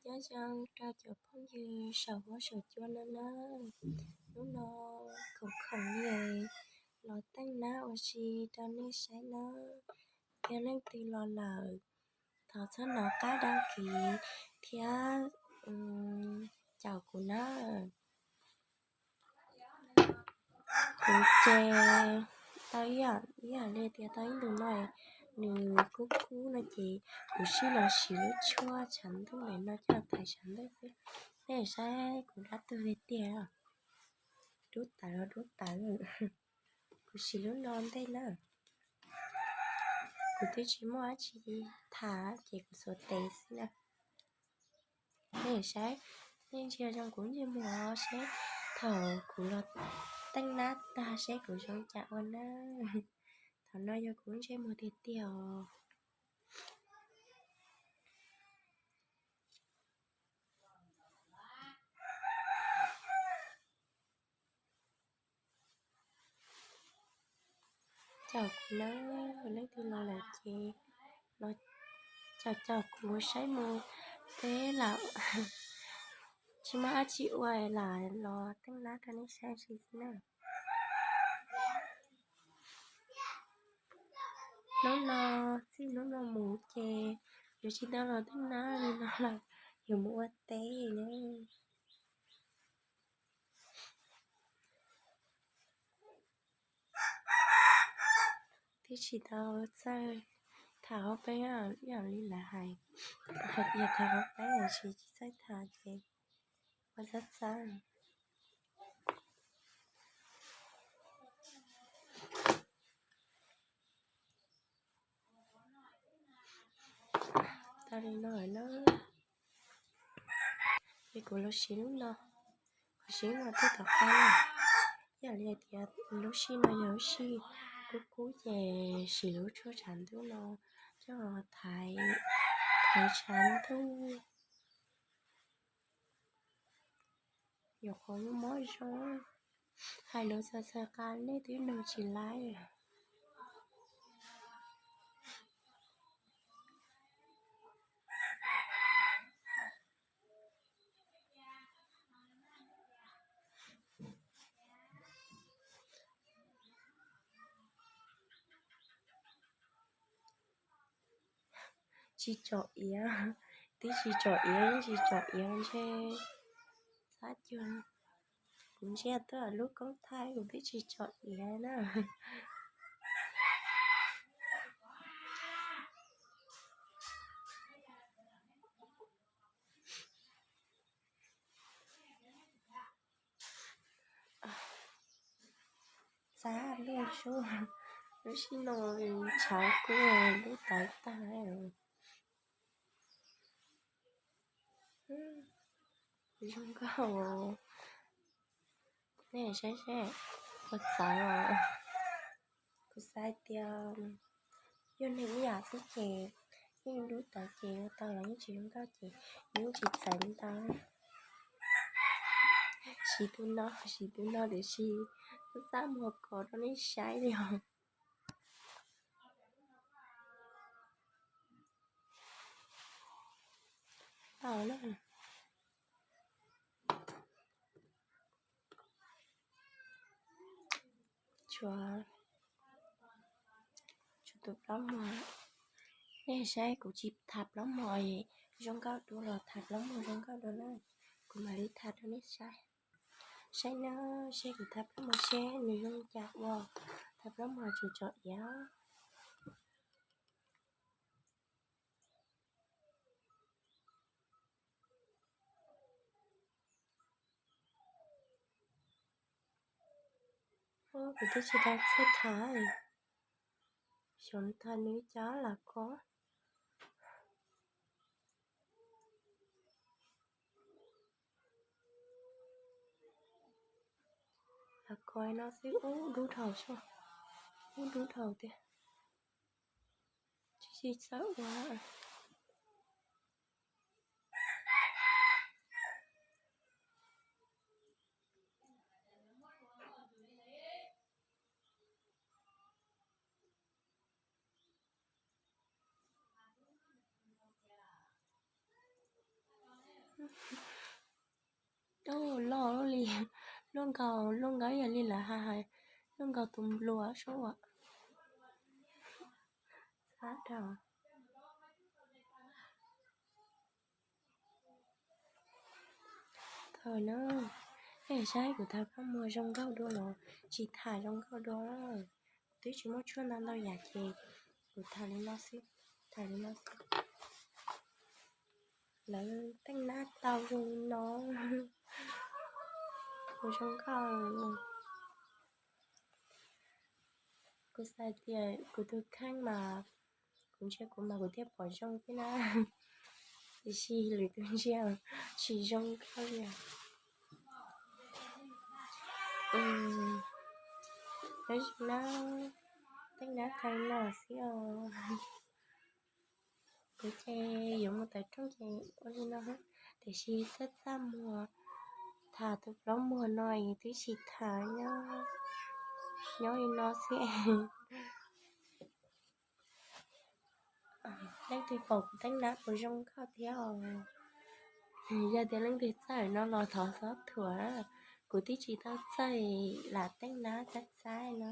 Nyob zoo rau cov phooj ywg saum huab saum cua no na. Hnub no khoom khoom li los teej nab ua si rau nej saib na. Yog leej twg los lawm, thov txhob nov qab đăng ký thiab caum kuv na. Kuv ces tau ib yam li tias tau ib ntus no nws kub kub no ces kuv sij los siv lub tshuaj tshav ntuj ntawm no coj thaiv tshav ntuj xwb. Nej saib kuv dab tuag tiag tiag, dub tawv los dub tawv. Kuv siv lub no ntej na, kuv twb tsis muaj dab tsi tham ces kuv xuas tes xwb na. Nej saib, nej ntsia zoo kuv ntsej muag seb thaum kuv los teej nab tag seb kuv zoo cas ua na. Thaum no yog kuv ntsej muag tiag tiag os. Caum kuv na, leej twg los lawm ces los caum caum kuv saib mus, peb lam tsis muaj dab tsi ua lam los teej nab rau nej saib ntsis xwb na. Hnub no, txij hnub no mus ces yuav tsis tau los teej nab li no lawm, yuav mus ua teb na. Twb tsis tau txawj tham hauv peb, ib yam li lawv hais, hais tias tham hauv peb los sis tsis txawj tham ces ua txaj txaj. Tau li no lawm na. Ces kuv los siv lub no, kuv siv lub no twb tom qab na. Ib yam li hais tias lub sij no yog lub sij kub kub ces siv lub tshuaj tshav ntuj no coj thaiv, thaiv tshav ntuj. Nyuam qhuav mob mob zoo, hais lus txawv txawv qas nej twb mloog tsis laib. Tsis tsom iav, twb tsis tsom iav, yeej tsis tsom iav ntshe txhab cuag kuv ntsia tuaj lub koob thaij kuv twb tsis tsom iav na. Txab luaj sub, lub sij no tshav kub lub tawv tag. Zoo nkauj. Nej saib seb, ua txawv os. Kuv xav hais tias yog neeg ib yam xwb ces yeej dub tawv ces ua tau los yeej tsis zoo nkauj ces yeej tsis txawv ntau. Siv tus no, siv tus no tiam sis txaj muag kos rau nej saib li os. Tau na. Tshuav, tshuav tus plaub muag. Nej saib kuv tsis tha plaub muag, zoo nkauj dua los tha plaub muag zoo nkauj dua na. Kuv mam li tha rau nej saib. Saib na, saib kuv tha plaub muag seb nws zoo cas ua. Tha plaub muag tsuas tsom iav. Kuv twb tsis tau txawj tha, xyov tha nws cas lam kos. Lam kos no xwb ub dub dhau sua, ub dub dhau tiag. Tsis txawj ua. Loj li, luaj nkaus, luaj nkaus yog li lawv hais, luaj nkaus tus nplua sub as. Txhob dhau. Thaum no, nej saib kuv thav pob muag zoo nkauj dua los tsis tham zoo nkauj dua. Twb tsis muaj tshuaj ntau ntau yam ces kuv tham li no xwb, tham li no xwb. Lawv teej nab tau zoo li no, kuv zoo nkauj. Kuv xav tias kuv tus kheej mas, kuv ntsia kuv mas kuv thiaj pom zoo thiab na, tiam sis lwm tus ntsia tsis zoo nkauj li. Nyob zoo na, teej nab tau li no xwb os. Kuv ces yuav mus tawm rooj ces ua li no, tiam sis txaj txaj muag, tham tus plaub muag no es twb tsis tham, nyob li no xwb. Leej twg pom kuv teej nab puas zoo nkauj thiab os? Yog tias leej twg txawj no los thov txhob thuam, kuv twb tsis tau txawj lam teej nab txaib txaib na.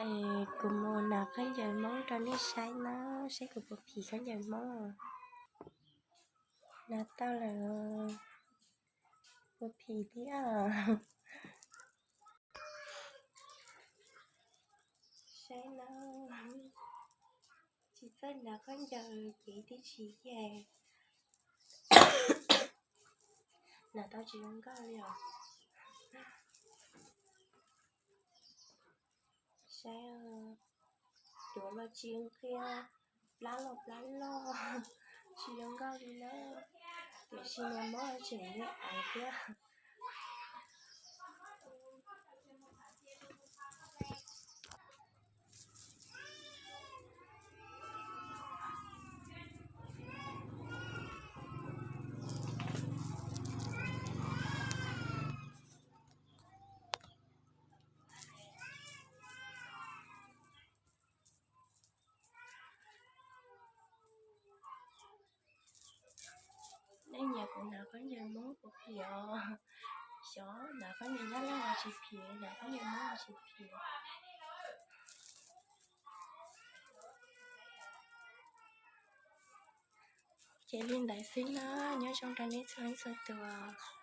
Es kuv mus hnav khaub ncaws Hmoob rau nej saib na, saib kuv puas phim khaub ncaws Hmoob. Hnav tau lawm, puas phim thiab? Saib na, tsis txawj hnav khaub ncaws ces twb tsis yeej. Hnav tau tsis zoo nkauj li os. Saib, duav los tsis nqia, plab los plab loj, tsis zoo nkauj li na. Tiam sis nws mob tseem li aiv thiab. Nej nyiam kuv hnav khaub ncaws Hmoob puas phim os? Xyov hnav khaub ncaws Nyab Laj los tsis phim, hnav khaub ncaws Hmoob los tsis phim. Ces li ntawd xwb na, nyob zoo rau nej txhua leej txhua tus.